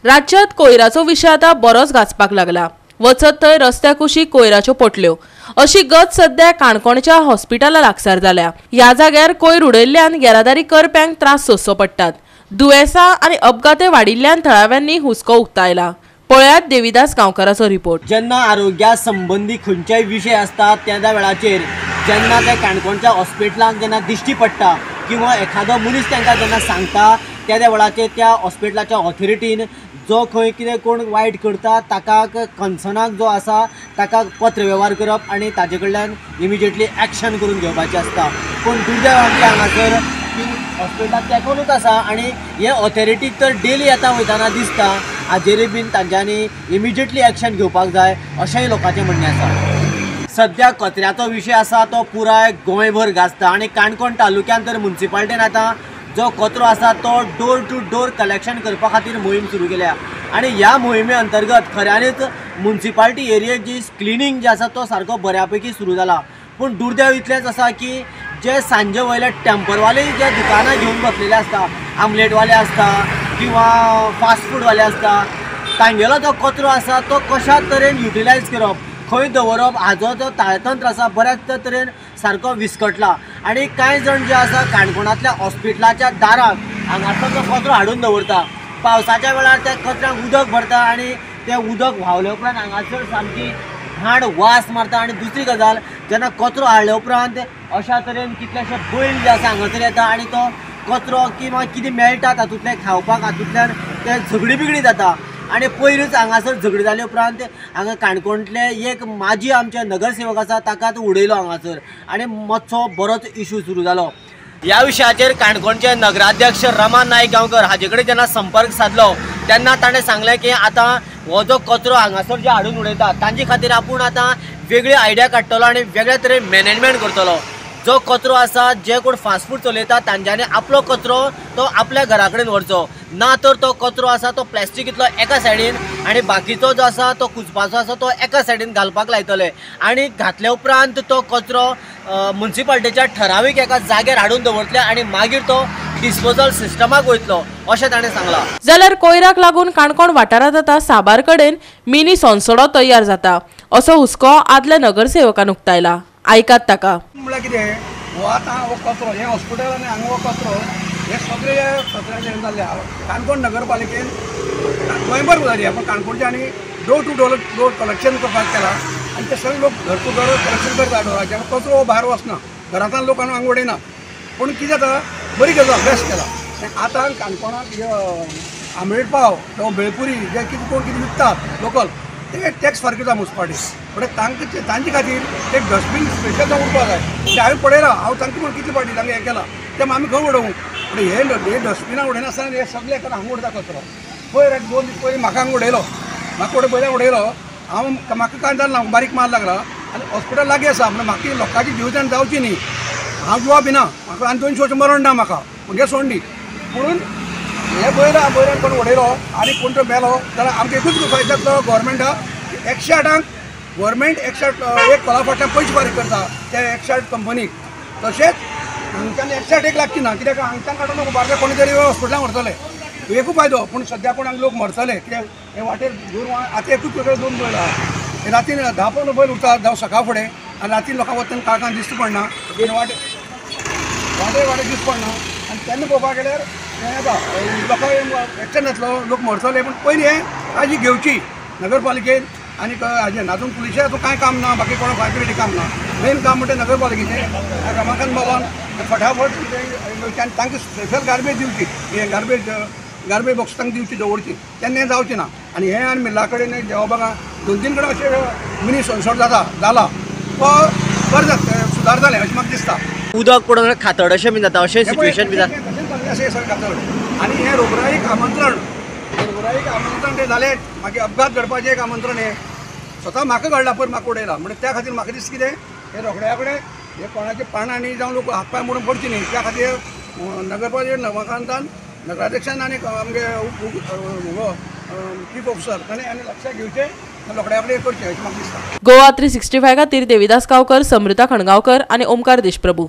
राज्यात कोयराचो विशय आता बरोच गाजपाक लागला. वचत थंय रस्त्या कुशीक कोयराच्यो पोटल्यो अशी गत सध्या काणकोणच्या हॉस्पिटला लागसार जाल्या. ह्या जाग्यार कोयर उडयल्ल्यान येरादारी करप्यांक त्रास सोंसचो पडटात. दुयेंसां आनी अपघाते वाडिल्ल्यान थळाव्यांनी हुस्को उक्तायला. पळयात देविदास गांवकाराचो रिपोर्ट. जेन्ना आरोग्या संबंदी खंयचेय विशय आसता त्या वेळाचेर जेन्ना ते काणकोणच्या हॉस्पिटलांक जेन्ना दिश्टी पडटा किंवा एखादो मनीस तांकां जेन्ना सांगता त्या वेळाचेर त्या हॉस्पिटलाच्या ऑथॉरिटीन जो खंय कितें कोण वायट करता ताका कन्सर्नाक जो आसा ताका पत्र वेव्हार करप आनी ताजे कडल्यान इमिजिएटली एक्शन करून घेवपाचें आसता. पूण दुर्दैव आमचें हांगासर की हॉस्पिटलाक तेंकोनूच आसा आनी हे ऑथॉरिटीक तर डेली येता वयतना दिसता, हाजेरूय बीन तांच्यांनी इमिजिएटली एक्शन घेवपाक जाय अशेंय लोकांचें म्हणणें आसा. सद्या कचऱ्याचो विशय आसा तो पुराय गोंयभर गाजता आनी काणकोण तालुक्यान तर मुन्सिपाल्टीन आतां जो कचरो आसा तो डोर टू डोर कलेक्शन करपा खातीर मोहीम सुरू केल्या आनी ह्या मोहिमे अंतर्गत खऱ्यांनीच मुन्सिपाल्टी एरियेक जी क्लिनींग जे आसा तो सारको बऱ्या पैकी सुरू जाला. पूण दुर्दैव इतलेंच आसा की जे सांजे वयले टेम्परवाले जे दुकानां घेवन बसलेले आसता, आमलेटवाले आसता किंवा फास्ट फूडवाले आसता, तांगेलो जो कचरो आसा तो कशा तरेन युटिलायज करप, खंय दवरप हाजो जो ताळतंत्र आसा बऱ्याच तरेन सारको विस्कटला आनी कांय जाण जे आसा काणकोणांतल्या हॉस्पिटलाच्या दाराक हांगासर जो कचरो हाडून दवरता. पावसाच्या वेळार त्या कचऱ्यांक उदक भरता आनी तें उदक व्हांवले उपरांत हांगासर सामकी घाण वास मारता. आनी दुसरी गजाल, जेन्ना कचरो हाडले उपरांत अशा तरेन कितलेशे बैल जे आसा हांगासर येता आनी तो कचरो किंवा कितें मेळटा तातूंतलें खावपाक हातूंतल्यान ते झगडी बिगडी जाता. आनी पयरूच हांगासर झगडी जाले उपरांत हांगा काणकोणतले एक माजी आमचे नगरसेवक आसा ताका उडयलो हांगासर आनी मातसो बरोच इशू सुरू जालो. ह्या विशयाचेर काणकोणचे नगराध्यक्ष रमा नायक गांवकर हाजे कडेन जेन्ना संपर्क सादलो तेन्ना ताणें सांगलें की आतां हो जो कचरो हांगासर जे हाडून उडयता तांचे खातीर आपूण आतां वेगळी आयडिया काडटलो आनी वेगळ्या तरेन मॅनेजमेंट करतलो. जो कचरो आसा जे कोण फास्ट फूड चलयता तांच्यांनी आपलो कचरो तो आपल्या घरा कडेन व्हरचो, ना तर तो कचरो आसा तो प्लास्टिकींतलो एका सायडीन आनी बाकीचो जो आसा तो कुचपाचो आसा तो एका सायडीन घालपाक लायतले आनी घातले उपरांत तो कचरो मुन्सिपाल्टीच्या ठरावीक एका जाग्यार हाडून दवरतले आनी मागीर तो डिस्पोजल सिस्टमाक वयतलो अशें ताणें सांगलां. जाल्यार कोयराक लागून काणकोण वाठारांत आतां साबार कडेन मिनी सोनसडो तयार जाता असो हुस्को आदल्या नगरसेवकान उक्तायला. आयकात ताका. म्हळ्यार कितें, हो आतां हो कचरो हें हॉस्पिटल आनी हांगा हो कचरो हे सगळे कचऱ्याचे जाल्ले आहा. काणकोण नगरपालिकेन गोंयभर जाली पण काणकोणचे आनी door to door door collection करपाक केला आनी ते सगळे लोक घर टू घर कलेक्शन करता डोराचे. कचरो हो भायर वचना, घरांतल्यान लोक हांगा उडयना. पूण कितें जाता, बरी गजाल बेस्ट केला. आतां काणकोणाक आमलेट पाव जावं भेळपुरी जे कितें कोण कितें विकतात लोकल ते टॅक्स फारीक करता मुन्सिपाल्टी. म्हणल्यार तांकां तांचे खातीर एक डस्टबीन स्पेशल जावं उरपाक जाय. तें हांवें पळयलां, हांव तांकां म्हण कितले फावटी तांकां हें केलां तें आमी खंय उडोवं. पूण हे डस्टबिनां उडयनासतना हे सगळे एका हांगा उडयता कचरो. पयर एक 2 दीस पयलीं म्हाका हांगा उडयलो, म्हाका उडय पयल्यान उडयलो हांव, म्हाका कांय जालें ना, बारीक मार लागला आनी हॉस्पिटल लागीं आसा म्हणून म्हाका लोकांची जीवजाण जावची न्ही, हांव जिवा भिना, म्हाका आनी 200 वर्सां मरण ना म्हाका, म्हणजे सोड दी. म्हणून हे बयरान बयरान कोण उडयलो आनी कोण तो मेलो जाल्यार आमकां एकूच फायदो जातलो गोवोरमेंटाक. 108 गोवोरमेंट 108 एक कॉला फाटल्यान पयशे फारीक करता त्या 108 कंपनीक. तशेंच हांगच्यान 108 लागची ना, कित्याक हांगच्यान काडून उबारले कोणी तरी हॉस्पिटलान व्हरतले, एकूच फायदो. पूण सद्या कोणाक लोक मरतले कित्याक हे वाटेर गोरवां आतां एकूच वेगळे 2 बैल आहा, रातीन 10-15 बैल उरता जावं सकाळ फुडें आनी रातीन लोकांक वतना काळखान दिश्टी पडना, वाटे वाटे वाटे दिश्टी पडना. आनी तेन्ना पळोवपाक गेल्यार हें येता लोकांक एक्सिडंट जातलो, लोक मरतले. पूण पयलीं हें काळजी घेवची नगरपालिकेन आनी हाजें. आजून पुलिशें हातूंत कांय काम ना, बाकी कोणा फायर ब्रिगेडी काम ना. मेन काम म्हणटा नगरपालिकेचें. रमाकांत बाबान फटाफट आनी तांकां स्पेशल गार्बेज दिवची, हें गार्बेज गार्बेज बॉक्स तांकां दिवची दवरची, तेन्ना हें जावचें ना. आनी हें आनी मिल्ला कडेन देवबागां 2-3 कडेन अशें मिनी सनसोट जाता जाला तो बरें जाता, सुदार जालें अशें म्हाका दिसता. उदक पडून खातड अशें बी जाता, अशें सिट्युएशन बी जाता. तशेंच अशें सगळें खातड. आनी हें रोगराईक आमंत्रण, रोगराईक आमंत्रण तें जालें, मागीर अपघात घडपाचें एक आमंत्रण हें स्वता म्हाका घडला पयर म्हाका उडयला. म्हणून त्या खातीर म्हाका दिसता कितें हे रोखड्या कडेन हे कोणाचे पानांनी जावं लोक हात पांय मोडून पडचे न्ही, त्या खातीर नगरपालिके रमाकांतान नगराध्यक्षान आनी आमगे चीफ ऑफिसर ताणें आनी लक्षात घेवचें रोखड्या कडेन करचें अशें म्हाका दिसता. गोवा 365 खातीर देविदास गांवकर, समृता खणगांवकर आनी ओमकार देशप्रभू.